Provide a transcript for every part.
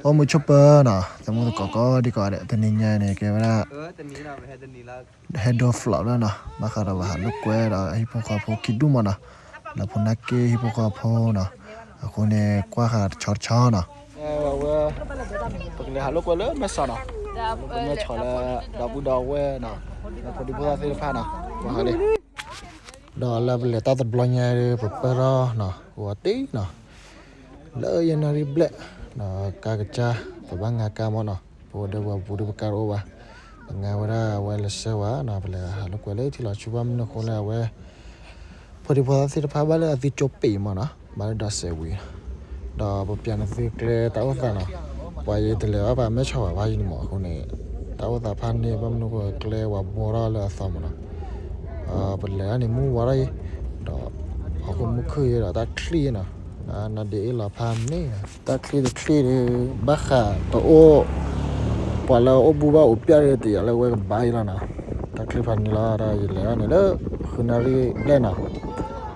အိၣ်မုာ်ဆိးပၢၤနီၤ, သမူသကိးကိးဒံကိးဂၤဒဲး, တနံၤညါန့ၣ် ကဲဝဲဒၣ် ဟဲဒိ vlog လီၤနီၤ, ဘၣ်ဃးဒီးပဟးလိာ်ကွဲဒီးဟံၣ်ဖိဃီဖိခံဒူၣ်မးနီၤ, ဒီးဖိနၢ်က့ဟံၣ်ဖိဃီဖိနီၤ, အဃိန့ၣ် ကွၢ်ဃာ်တဆီတဆီနီၤ, ဝဲ ပကလဲၤဟးလိာ်ကွဲလၢမဲၢ်ဆီးနီၤ, လၢမဲၢ်ဆီးလၢ ဒီပုၢ်ဒီဝဲၢ်နီၤ, ဒီးဖိဒံဖိသၣ်သ့ၣ်တဖၣ်နီၤ, ကွၢ်ဃာ်လံ ဒီးလၢပလဲၤတၢ်တဘျီညါဒီး ပပၢၢ်ထီၣ်နီၤ, အိၣ်တ့ၢ်နီၤ, လၢယဲၢ်နၣ်ရံၣ်ဘျဲၣ်, ဒီးကါကစၢ် ပဘၣ်ငါကါမးနီၤ, ပအိၣ်ဒီးပှၤပူၤဒီးပကါတအိၣ်ဘၣ်, ပငါဝဲဒၣ်အဝဲလၢစဲဝါနီၤ, ပလဲၤဟးလိာ်ကွဲလၢထံလီၤဆူ ဘၣ်မနုၤအဃိလဲၣ် အဝဲ ဖိဒံဖိသၣ်သ့ၣ်တဖၣ်ဘၣ်လၢအသုကၠိပ့ၤမးနီၤ, ဘၣ်လၢဒီးစဲးဝံၤ, ဒီးပပျးန့ၢ်သုကျဲတၢ်အိၣ်သးနီၤ, ပှၤယတလဲၤဘၣ်ပမဲၢ်ဆီးဘၣ် ဘၣ်ယံၤန့ၣ်မးအဃိန့ၣ်, တၢ်အိၣ်သးဖးန့ၢ် ဘၣ်မနုၤအဃိကျဲဝၤဘှီထီၣ်လၢအသီမးနီၤ, ပလဲၤဒၣ်န့ၣ်မုၢ်ဝါထီၣ်အံၤ, ဒီးဟီၣ်ခိၣ်မုၢ်ခုၣ်အံၤဒီးတၢ်ချံၣ်နီၤ, နဒ့အ့ၣ်လီၤဖးန့ၣ်, တၢ်ချံၣ်တချံၣ်ဒီး ဘၣ်ဃးတအိၣ် ပှၤလၢအအိၣ်ဘူးဘၣ်အိၣ်ပျဲၢ်ဒီးတယာ်လၢဝဲကဘၣ်အံၤလီၤနီၤ, တၢ်ချံၣ်ဖးန့ၣ်လီၤ, ဒီးယလဲၤဒၣ်န့ၣ်လၢ ဃု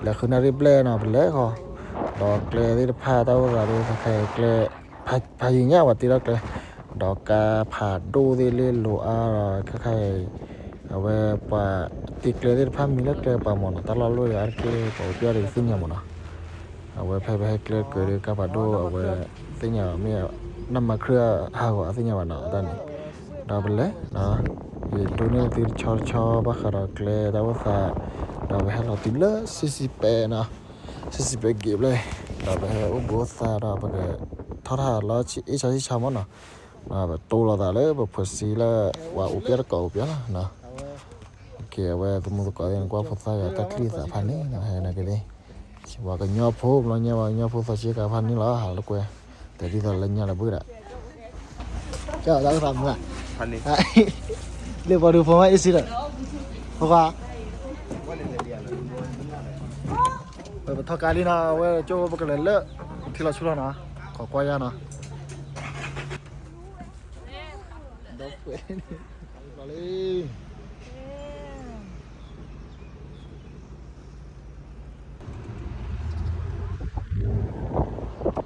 နၣ်ရံၣ်ဘျဲၣ်နီၤ, လဲၤဃုနၣ်ရံၣ်ဘျဲၣ်နီၤ ပလဲၤဃီ, ဒီးကျဲသ့ၣ်တဖၣ်တၢ်အိၣ်သးဒီး ခဲခါအံၤကျဲ ဖးယံာ်ညါ ပှၤတ့ထီၣ်ကျဲ, ဒီးကါဖးဒိၣ်သ့ၣ်လ့လိၤအါဒီး ခဲခါအံၤ အဝဲပှၤတ့ကျဲသ့ၣ်တဖၣ်မံၤလၢကျဲပှၤမးနီၤ, တၢ်လီၢ်လီၢ်ဒီးအါတက့ၢ် ပှၤအိၣ်ပျဲၢ်ဒီးကသ့ၣ်ညါမးနီၤ, အဝဲဖဲပဟဲကျဲကၢၤဒီးကါဖးဒိၣ် အဝဲသ့ၣ်ညါမ့ၢ် နၢ်မၤခရံာ်ဟးဂီၤအသ့ၣ်ညါဘၣ်နီၤ တၢ်န့ၣ်, ဒီးပလဲၤ ယဒိးန့ၢ်သုတဆီတဆီဘၣ်ဃးဒီးကျဲတၢ်အိၣ်သး, ဒီးပဟဲလီၤတုၤလၢ စံစံပဲနီၤ, စံစံပဲ gate ဘျဲၣ်, ဒီးပဟဲအိၣ်ဘှံးအိၣ်သါဒီးပကထီၣ်ထၣ်လီၤအ့ၣ်ဆါဆံဆါမးနီၤ, ပတိၢ်လိာ်သးလၢပဖိဆံးလၢ ပှၤအိၣ်ပျဲၢ်တကိးအိၣ်ပျဲၢ်လီၤ, အဝဲသမူသကိးသ့ၣ်န့ၣ် ကွၢ်ဖိသၣ်ယၤတၢ်ချံၣ်သးဖးန့ၣ်နီၤ, ဟဲနာ်က့ၤ ပှၤကညီဖိဘျီညါ ပှၤကညီဖိသီဆံကၤဖးန့ၣ်လီၤ ဟးလိာ်ကွဲ, တဲဒ်သိးလၢညါလၢဘုၣ်ဒၣ်, ကဲတၢ်အိၣ်သးမုၢ်ဧါ, လၢပှၤဒုးဖိမးအ့ၣ်စံဒီး, ပှၤ ပ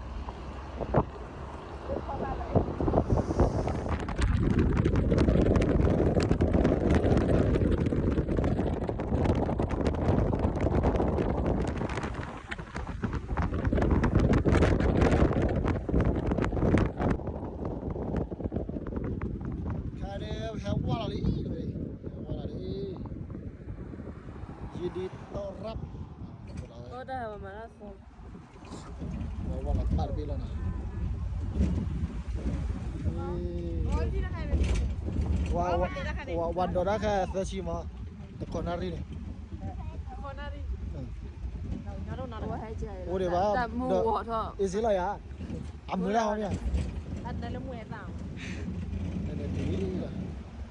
ထီၣ်ကါလံနီၤ, အဝဲကၠိပကလဲၤလၢ ထံလီၤဆူလီၤနီၤ, ခိးကွၢ်ယါနီၤ, ဒီးပှဲၤလံ ခါဒီး ဟဲဝါလီၤလံ, ဟဲဝါလီၤလံ, ယံၤဒံးသီရၣ်, ဝါလီၤ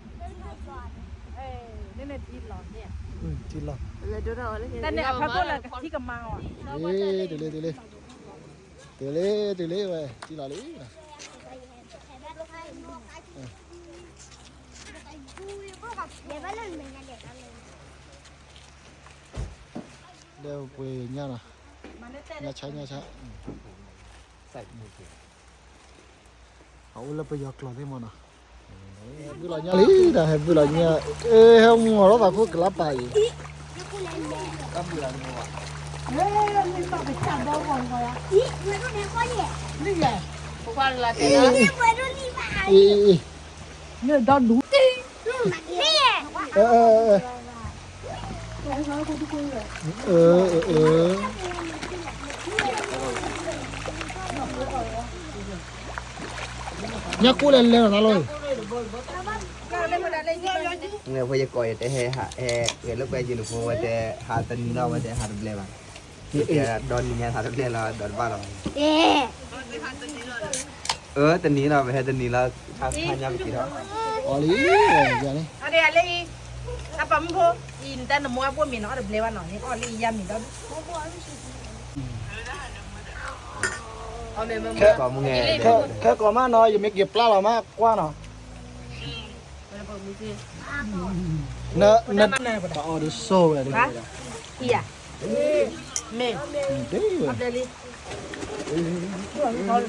တၢ်တဘ့ၣ်လီၤနီၤ, ဝါဒီးတၢ်ခဲသၢဆံမး, တခိးနၣ်ရံၣ်န့ၣ်, အိၣ်ဒံးဘၣ်, အ့ၣ်စ့လီၤယၤ, အမုၢ်လၢ်ဟီမ့ၢ်, နနထံၣ်လီၤ, နနထံၣ်လီၤ, တၢ်န့ၣ်အဖးခိၣ်လၢကထံၣ်ကမါအီၤ, တုၤလံ, တုၤလံ, တုၤလံဝဲ ထံၣ်လီၤလံ, ဒီးပှ့ၤညါနီၤ, ညါဆါ ညါဆါ, အအိၣ်လၢပယီၤကျိာ်သ့ၣ်မးနီၤ, ဘုၣ်လီၤညါလံဒီး ဟဲဘုၣ်လီၤညါ, ဟဲမီၤထီၣ်သးခိၣ်ကလါပာ်အံၤ, အံၤ, အံၤ, အံၤ, ညါကိၣ်လဲၤလဲၤနီၤသးလီၤ, နဖိယကိးယတဲဟဲ, ဟဲဂဲၤလိာ်ကွဲယုၢ်နဖိဝဲတဲ, ဟးတနံၤလီၤဝဲတဲ ဟးတဘျဲဘၣ်, ဒီနံၤညါဟးတဘျဲလီၤ ဒီးတဘၣ်လီၤ, အၢ တနံၤလီၤ ပဟဲတနံၤလီၤ, ခါညါပက့ၤထီၣ်, အီၤလံ, အီၤလံ, အပာ်မုၣ်ဖိ, အံၤနတၢ်နမိၢ်အဘိၣ်မ့ၢ်နီၤ အီၤတဘျဲဘၣ်နီၤ, နအီၤလံယါမ့ၢ်ဒီး, ခဲကိးမးနီၤ ယမ့ၢ်က့ၤပျၢ်လီၤမးကွၢ်နီၤ, န, န, ပတအီၤဒ်ဆိၣ်ဝဲ, မ့ၢ်, မ့ၢ်, အဘျဲလံ အီၤ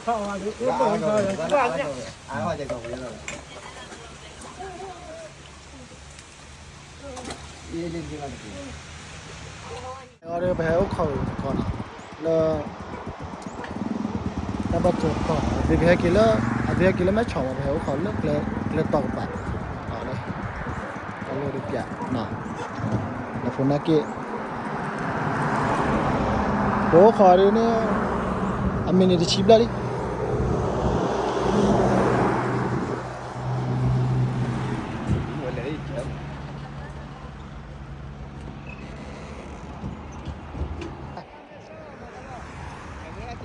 ဒီး ပဟဲအိၣ်ခိးတကီးနီၤ လၢ တၢ်ဘၣ်ကီၤကီၤ အသုကဟဲက့ၤလၢ အသုဟဲက့ၤလၢမဲၢ်ဆီးမး ပဟဲအိၣ်ခိးလၢကျဲ ကျဲတီၤကပၤ လၢ တၢ်လၢဒုးပျး လၢဖိနၢ်က့ၣ် ပအိၣ်ခိးဒ်န့ၣ် အမံးနံးတဆံဘျဲၣ်လံ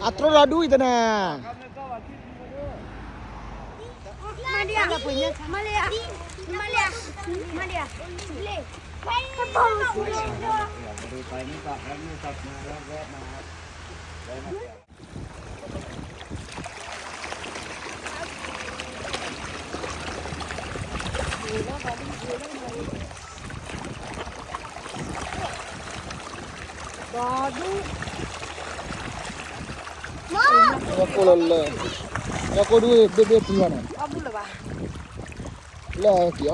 အတြီလီၤဒူအံၤတနၤ မလီၤ မလီၤ မလီၤ မလီၤ ညၣ်ကိၢ်လၢလၢ ညၣ်ကိၢ်ဒူၣ်ဘ့ၣ်ဘ့ၣ်ပှံၤဘၣ်န့ၣ် လၢက့ၤအီၣ်ဝ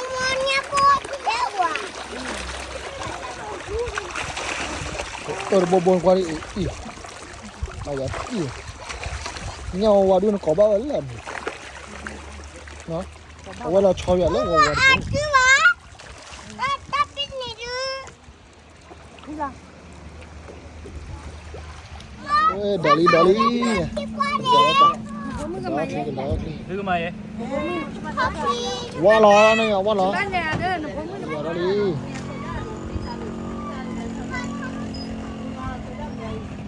ံၤနီၤ အၢ တဘိဘိကွၢ်ဒ်အံၤ အံၤ ညၣ်ဝါဝါဒုးနကိးဘၣ်ဝဲလၢအဘူး အဝဲလီၤဆီယၤလၢဝါဝါတဘိ ဒီးလံ ဒီးလံ ကဒီးချံ ကဒီးချံ ဝါလီၤန့ၣ် ဝါလီၤ ဒီးလံ လဲၤ ယဟဲက့ၤလံ နသု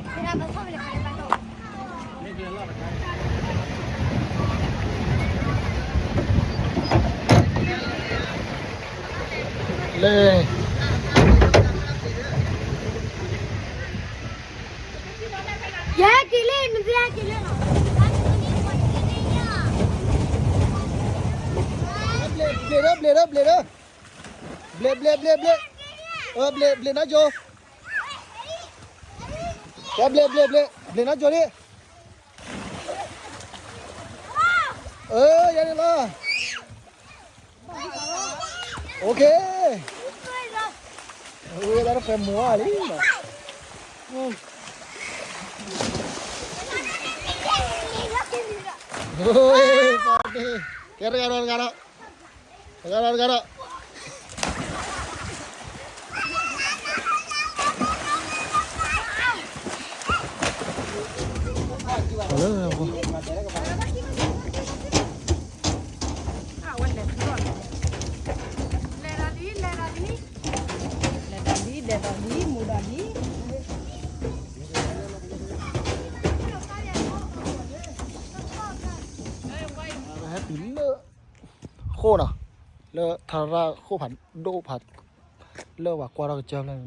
ဟဲက့ၤလံလီၤ ဘျ့းဒီး ဘျ့းဒီး ဘျ့းဒီး ဘျ့း ဘျ့း ဘျ့း ဘျ့း အၢ ဘျ့း ဘျ့းနါကၠိ ကဲ ဘျ့း ဘျ့း ဘျ့း ဘျ့းနါကၠိလံ အၢ ယၤန့ၣ်လီၤ OK ဝဲဒၣ်တဖဲမူၤအါလံ ကဲတဂၤဒီးတဂၤဒီး တဂၤဒီးတဂၤဒီး လဲၤဒီးလံ လဲၤဒီးလံ လဲၤဒီးလံ မူၤဒီးလံ ဟဲတုၤလၢ ဃိၣ်နီၤ လၢထါရၣ်ဃိၣ်ဖးဒိၣ်ဖး လၢပှၤကွၢ်ထီၣ်ကစၢၢ်ဖျၢၣ်န့ၣ်နီၤ ဟဲထီၣ်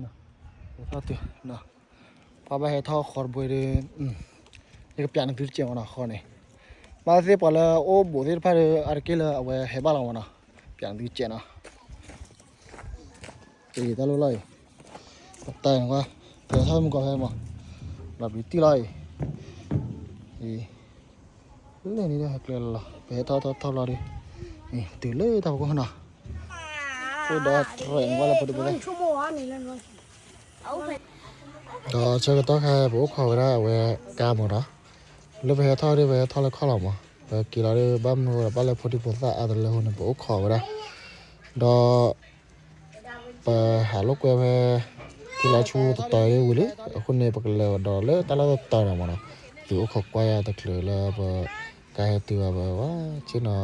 တုၤ ပှၤဘၣ်ဟဲထီၣ်ဃီတဘိဒီး ယကပျးန့ၢ်သုတစဲးမနီၤ ဃီန့ၣ် ဘၣ်သ့ၣ်ပှၤလၢအိၣ်ဘူးသ့ၣ်တဖၣ်ဒီး အါတက့ၢ်လၢအဝဲဟဲဘၣ်လီၤမနီၤ ပျးန့ၢ်သုတစဲးနီၤ တၢ်လီၢ်လီၤအံၤ ပတၢ်န့ၣ်ကွၢ် ပဟဲထီၣ်မုၢ်ကီၢ်ဖဲမး လီၤပျံၤတံၢ်လီၤအံၤ အံၤ လၢန့ၣ်ဒီးဟဲကျဲလီၤလီၤ ပဟဲထီၣ်ထီၣ်ထီၣ်လီၤဒီး တုၤလၢတၢ်ဖီခိၣ်နီၤ အိၣ်ဒီးတြဲၤကွၢ်လၢဖိဒံဖိသၣ် ဒီးဆၢကတီၢ်ခဲအံၤ ပအိၣ်ခိးဝဲဒၣ်အဝဲကါမးနီၤ လၢပဟဲထီၣ်ဒီး ပဟဲထီၣ်လၢခီၣ်လီၤမး ပက့ၤလီၤဒီး ဘၣ်မနုၤဒီး ဘၣ်လၢဖိဒံဖိသၣ်အါတလၢအဃိန့ၣ် ပအိၣ်ခိးဝဲဒၣ် ဒီး ပဟးလိာ်ကွဲဖဲ ထံလီၤဆူတတီၤဝံၤလံ အဃိန့ၣ် ပကလဲၤဒီးလၢတၢ်လီၢ်တတီၤန့ၣ်မးနီၤ သုအိၣ်ခိးကွၢ်ယၤတချုးလၢပ ကါဟဲတုၤဘၣ်ဝဲ ဆ့ၣ်နီၤ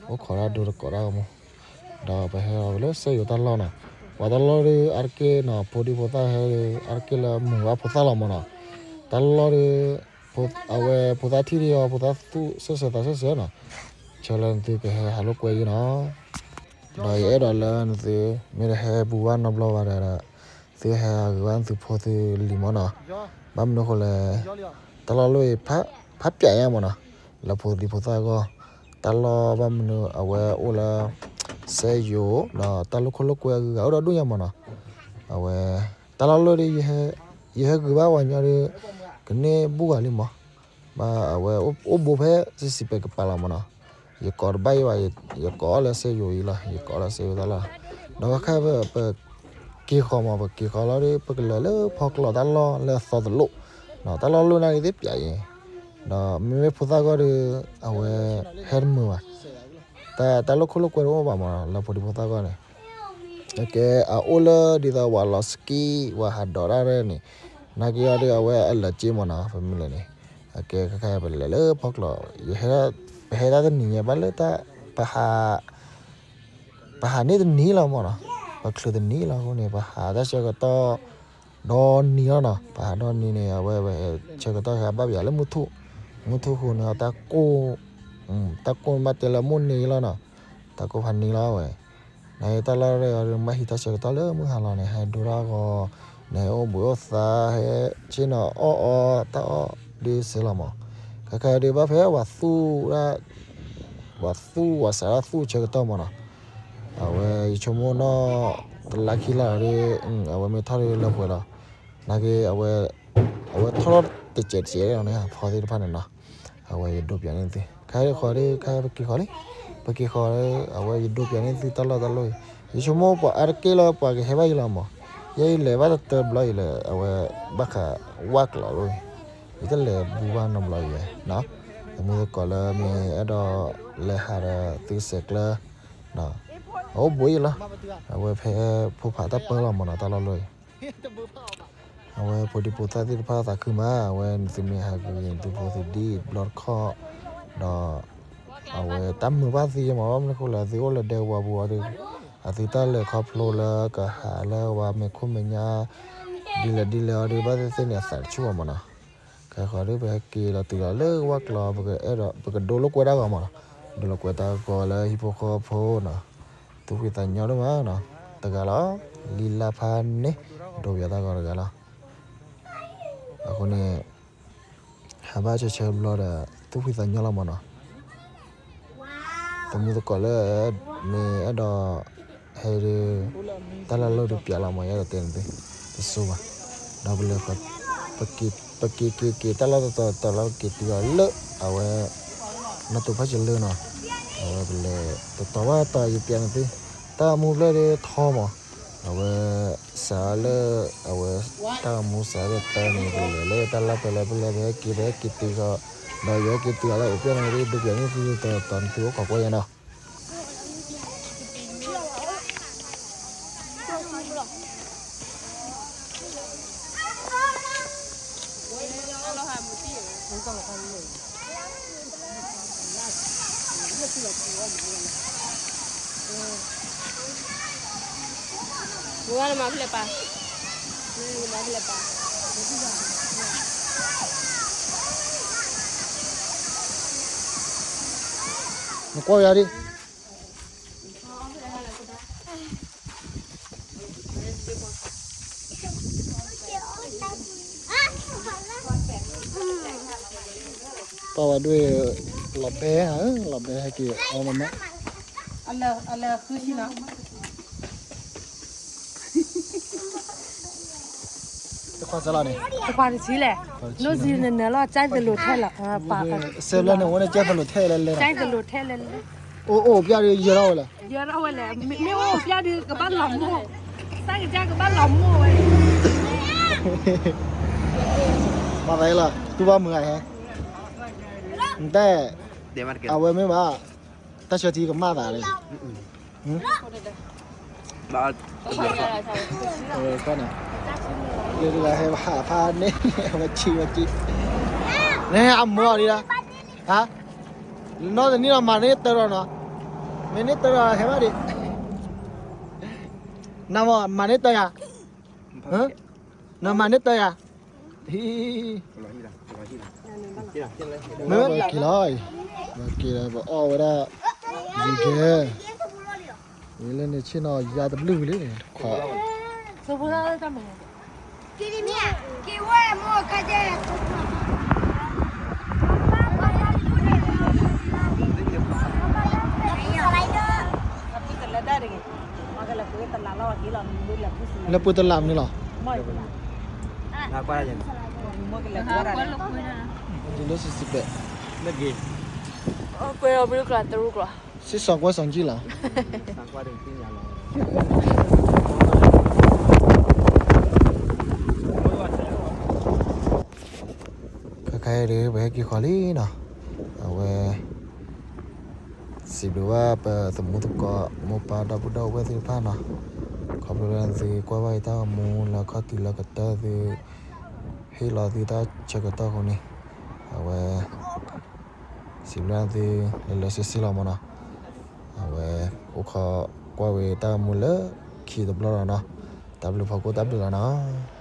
အိၣ်ခိးတၢ်ဒိတကိးတၢ်ကမူ ဒီးပဟဲလီၤဝဲလၢစဲယိၤတၢ်လီၢ်နီၤ ပှၤတၢ်လီၢ်ဒီးအါတက့ၢ်နီၤ ဖိဒံဖိသၣ်ဟဲဒီး အါတက့ၢ်လၢမုာ်ဘၣ်ဖိသၣ်လီၤမးနီၤ တၢ်လီၢ်ဒီး အဝဲဖိသၣ်ထံၣ်ဒီးအီၤ ဖိသၣ်သူၣ်စဲးစဲးသးစဲးစဲးနီၤ ဆၢလၢနသုကဟဲဟးလိာ်ကွဲယဲနီၤ ဒီးယအဲၣ်ဒိးလၢနသု မ့ၢ်တဟဲဘူးဘၣ်နီတဘျီဘၣ်ဒီး သုဟဲအဂ့ၤဘၣ်နသုဖိသုလံၤမးနီၤ ဘၣ်မနုၤအဃိလဲၣ် တၢ်လီၢ်လၢအံၤ ဖးပျဲးညါမးနီၤ လၢဖိဒံဖိသၣ်အဂီၢ် တၢ်လီၢ်ဘၣ်မနုၤအဝဲအိၣ်လၢ စဲယိၤ ဒီးတၢ်လိာ်ခိၣ်လိာ်ကွဲအဂုၤအဂၤအိၣ်ဒီးဒိၣ်ညါမးနီၤ. အဝဲ တၢ်လီၢ်လၢဒီး ယဟဲဂုၤဘၣ်ဝဲညီဒီး ကန့ၢ်ဘူၣ်ဂၤလံမး. ဘၣ်အဝဲအိၣ်ဘူးဖဲစံးစံးပဲကပၤလီၤမးနီၤ. ယကိးတဘၣ်အံၤဘၣ်, ယကိးအီၤလၢစဲယိၤအံၤလီၤ, ယကိးအီၤလၢစဲယိၤတၢ်လီၢ်. ဒီးခဲခါပ ပက့ၤဃီၤမး, ပက့ၤဃီၤလီၤဒီး ပကလဲၤလၢဖီကျိးတၢ်လီၢ်လၢအသီတလိၣ်, တၢ်လီၢ်လိၣ်န့ၣ်ကသ့ပျးအံၤ, ဒီးမ့မ့ၢ်ဖိသၣ်ဂီၢ်ဒီး အဝဲဟဲတမုာ်ဘၣ်. တၢ် တၢ်လိာ်ခိၣ်လိာ်ကွဲတအိၣ်ဘၣ်မးနီၤ လၢဖိဒံဖိသၣ်ဂီၢ်န့ၣ်. အကဲ အအိၣ်လၢဒ်သိးဝဲလီၤစကံ ဝဲဟးဒိးတၢ်ရဲၣ်န့ၣ်, နာ်က့အီၤဒီးအဝဲအလၢာ်က့မးနီၤ ဖဲမုၢ်လၢ်န့ၣ်. အကဲ ခဲခါပလဲၤလၢဖီကျိး, ယဟဲ, ပဟဲဒၣ်တနံၤညါဘၣ်လၢတၢ် ပဟး ပဟးန့ၢ်တနံၤလီၤမးနီၤ, ပချုးတနံၤလီၤအဃိန့ၣ် ပဟးတၢ်ဆၢကတီၢ် ဒီနံၤလီၤနီၤ, ပဟးဒီနံၤန့ၣ် အဝဲ ဆၢကတီၢ်ဟဲဘၣ်ပယၤလၢမုၢ်ထူၣ်, မုၢ်ထူၣ်ဃိန့ၣ် တၢ်ကိၢ်, တၢ်ကိၢ်ဘၣ်တဲလၢမိၢ်န့ၣ်လီၤနီၤ, တၢ်ကိၢ်ဖးန့ၣ်လီၤဝဲ. နတၢ်လီၢ်ရဲၣ်အီၤဒီး မ့ၢ်ဟံးတၢ်ဆၢကတီၢ်လၢမုၢ်ဟါလီၤန့ၣ် ဟဲဒိတၢ်ဂီၤ, နအိၣ်ဘှံးအိၣ်သါ, ဟဲဆ့ၣ်နီၤအီၣ်အီတၢ်အီၣ်ဒ်စ့လီၤမး. ခဲခါဒီးဘၣ်ဖဲဝဲသူၣ် ဝဲသူၣ်ဝဲစးဒၣ်သူၣ်ဆၢကတီၢ်မးနီၤ. အဝဲယဆိကမိၣ်နီၢ်တလါခံလါဒီး အဝဲမ့ၢ်ထီၣ်ဒီးလၢပှဲၤလီၤ. နာ်က့ အဝဲထီၣ်တစဲးတစဲးန့ၣ် ဖီသ့ၣ်တဖၣ်န့ၣ်နီၤ. အဝဲယဒိးပျးန့ၢ်သု, ခဲဃီၤဒီး ခဲပက့ၤဃီၤလံ, ပက့ၤဃီၤဒီး အဝဲယဒိးပျးန့ၢ်သုတၢ်လီၢ်တၢ်လီၢ်အံၤ, ယဆိကမိၣ်ပှၤအါတက့ၢ်လီၤ ပှၤကဟဲဘၣ်ယံၤလီၤမး. ယဲယလဲၤဘၣ်တတၢဘျီအံၤလၢ အဝဲဘၣ်ဃးဝၣ်ကျိးလီၤ. ယတလဲၤဘူးဘၣ်နီတဘျီအံၤ, သမုသကိးလၢမ့ၢ်အဲၣ်ဒိးလဲၤဟးဒီးသုဆဲးကျၢ အအိၣ်ဘှံးအံၤလီၤ. အဝဲဖဲဖိဖးတၢ်ပၢလီၤမးနီၤ တၢ်လီၢ်လီၢ်အံၤ. အဝဲဖိဒံဖိသၣ်သ့ၣ်တဖၣ်သးခုမး, အဝဲနသုမ့ၢ်ဟးဂ့ၤ နသုဖိသုဒံၣ်တဘျီတခီၣ်, ဒီး အဝဲတၢ်မုာ်ဘၣ်သုယဲမး ဘၣ်မနုၤဃိလၢအသုအိၣ်လၢဒဲကဝီၤပူၤအီၤဒီး အသုတၢ်လဲၤခီဖျိလၢကဟးလၢပှၤမဲာ်ခိၣ်မဲာ်ညါ ဒ်လဲၣ်ဒ်လဲၣ်အီၤဒီး ဘၣ်သ့ၣ်သ့ၣ်န့ၣ် အသးတဆူၣ်ဘၣ်မးနီၤ. ခဲဃီၤဒီး ပဟဲက့ၤလီၤတုၤလီၤလၢဝၣ်ကျိး ပကအဲၣ်ဒိး ပကဒိလိာ်ကွဲတၢ်ဂီၤမးနီၤ. ဒိလိာ်ကွဲတၢ်ဂီၤလၢဟံၣ်ဖိဃီဖိနီၤ. သူၣ်ဖှံသးညီဒိၣ်မးနီၤ. တဂၤလီၤ လံလါဖးန့ၣ် ဒိပယီၤတၢ်ဂီၤတဂၤလီၤ. အဃိန့ၣ် ဟးဘၣ်ဆၢဆၢဘျီဒီး သူၣ်ဖှံသးညီလီၤမးနီၤ. သမုသကိးလၢ မ့ၢ်အဲၣ်ဒိး ဟဲဒီး တၢ်လီၢ်လီၢ်ဒီးပျးလီၤမး ယအဲၣ်ဒိးတဲန့ၣ်သု တဆိဘၣ်. ဒီးပလဲၤ ပက့ၤက့ၤက့ၤတၢ်လီၢ်တတီၤတတီၤလီၤ ပက့ၤတုၤအီၤလၢ အဝဲ နီၢ်တိၤဖးစၢၤလၢနီၤ. အဝဲပလဲၤတတီၤဘၣ်တတီၤ ယပျးန့ၣ်သု တၢ်မူဖျၢၣ်ဒီးထီမး. အဝဲ စးလၢ အဝဲ တၢ်မူစးလၢတၢ်န့ၣ် ပလဲၤလၢတၢ်လီၢ်ဖဲလဲၣ်ဖဲလဲၣ် ပဟဲက့ၤ ပဟဲက့ၤတုၤဃီၤ ဒီးယဟဲက့ၤတုၤအီၤလၢအိၣ်ဖျဲၣ်န့ၣ် ဒိပျးန့ၢ်သုတတီၤတတီၤန့ၣ် သုအိၣ်ခိးကွၢ်ယဲနီၤ. မ့ၢ်ဝဲလၢမၤဖဲလဲၣ်ပၢ်, မၤဖဲလဲၣ်ပၢ်, နကွၢ်ယၤဒံး. ပှၤဝဲဒွဲၣ် လီၤဘဲဧါ, လီၤဘဲဟဲက့ၤအီၣ်မးမး, အလၢဃုဆံနီၤ. တခွါစလီၤန့ၣ်, တခွါတဆံလဲၣ်, နိၣ်ဇံနနၢလီၤ ကြိုက်သလိုထဲလီၤ, ပာ်, စဲဘျီန့ၣ် ဝဲန့ၣ် ကြိုက်သလိုထဲလဲၣ်လဲၣ်, ကြိုက်သလိုထဲလဲၣ်လဲၣ်, အိၣ်အိၣ်ပျၢ်ဒီး ယဲၢ်ထီၣ်ဝဲလဲၣ်, ယဲၢ်ထီၣ်ဝဲလဲၣ်, မ့ၢ်အိၣ်ပျၢ်ဒီး ကဘၣ်လီၤမိၢ်, စၢ်ကစၢ်ကဘၣ်လီၤမိၢ်ဝဲ, မၤသးလီၤ တူၢ်ဘၣ်မုာ်ဂၤဟဲ, နတဲ, အဝဲမ့ၢ်ဘၣ်, တၢ်ဆၢထံကမၣ်သးလံ, အဝဲကီၢ်န့ၣ်, လၢတဂၤဟဲဘၣ်ဖးန့ၣ် အဝဲဆံးဝဲက့ၤ, န့ၣ်အမိၢ်အီၤဒံးဒၣ်, ဟါ, နီၢ်တနံၣ်ဒီးမၤန့ၢ်တၢ်ဒီးနီၤ, မ့ၢ်န့ၢ်တၢ်ဒီး ဟဲဘၣ်ဒံး, နမၤန့ၢ်တၢ်ယၤ, နမၤန့ၢ်တၢ်ယၤ, ဟံ, မ့ၢ်က့ၤလီၤ, မ့ၢ်က့ၤလီၤ ပအီၣ်ဝဲဒၣ်, ယံၤကဲ, ဝံၤလၢန့ၣ်ဆ့ၣ်နီၤယါတဘျုးဝံၤလံန့ၣ်, တခွါ, က့ၤဝဲမိၢ်ခါကဲ, က့ၤဝဲမိၢ်ခါကဲ, က့ၤဝဲမိၢ်ခါကဲ, လၢပှဲၤတလးမနုၤလီၤ. တုၤလၢစံးစံးပဲာ်, ကွဲးအီၤဘုကျါတရူကျါ, စ့စီကွဲစီကံလီၤ. ခဲခါအံၤဒီး ပဟဲက့ၤဃီၤလံနီၤ, အဝဲ စံးဘျုးဘၣ်ပသးမူသကိး မိၢ်ပၢ်ဒီပုၢ်ဒီဝဲၢ်သ့ၣ်တဖၣ်နီၤ, ခီဖျိလၢသုကွၢ်ဘၣ်ယတၢ်ဂီၤမူလၢခီၣ်ထံးလၢကတၢၢ်သု ဟ့ၣ်လီၤသုတၢ်ဆၢကတီၢ်အဃိန့ၣ်, အဝဲ စံးဘျုးသု လၢလၢဆ့ဆ့လီၤမးနီၤ, အဝဲ အိၣ်ခိးကွၢ်ဝဲတၢ်ဂီၤမူလၢခံတဘျီလီၤနီၤ, တၢ်ဘျုးဖီခိၣ်တၢ်ဘျုးလီၤနီၤ.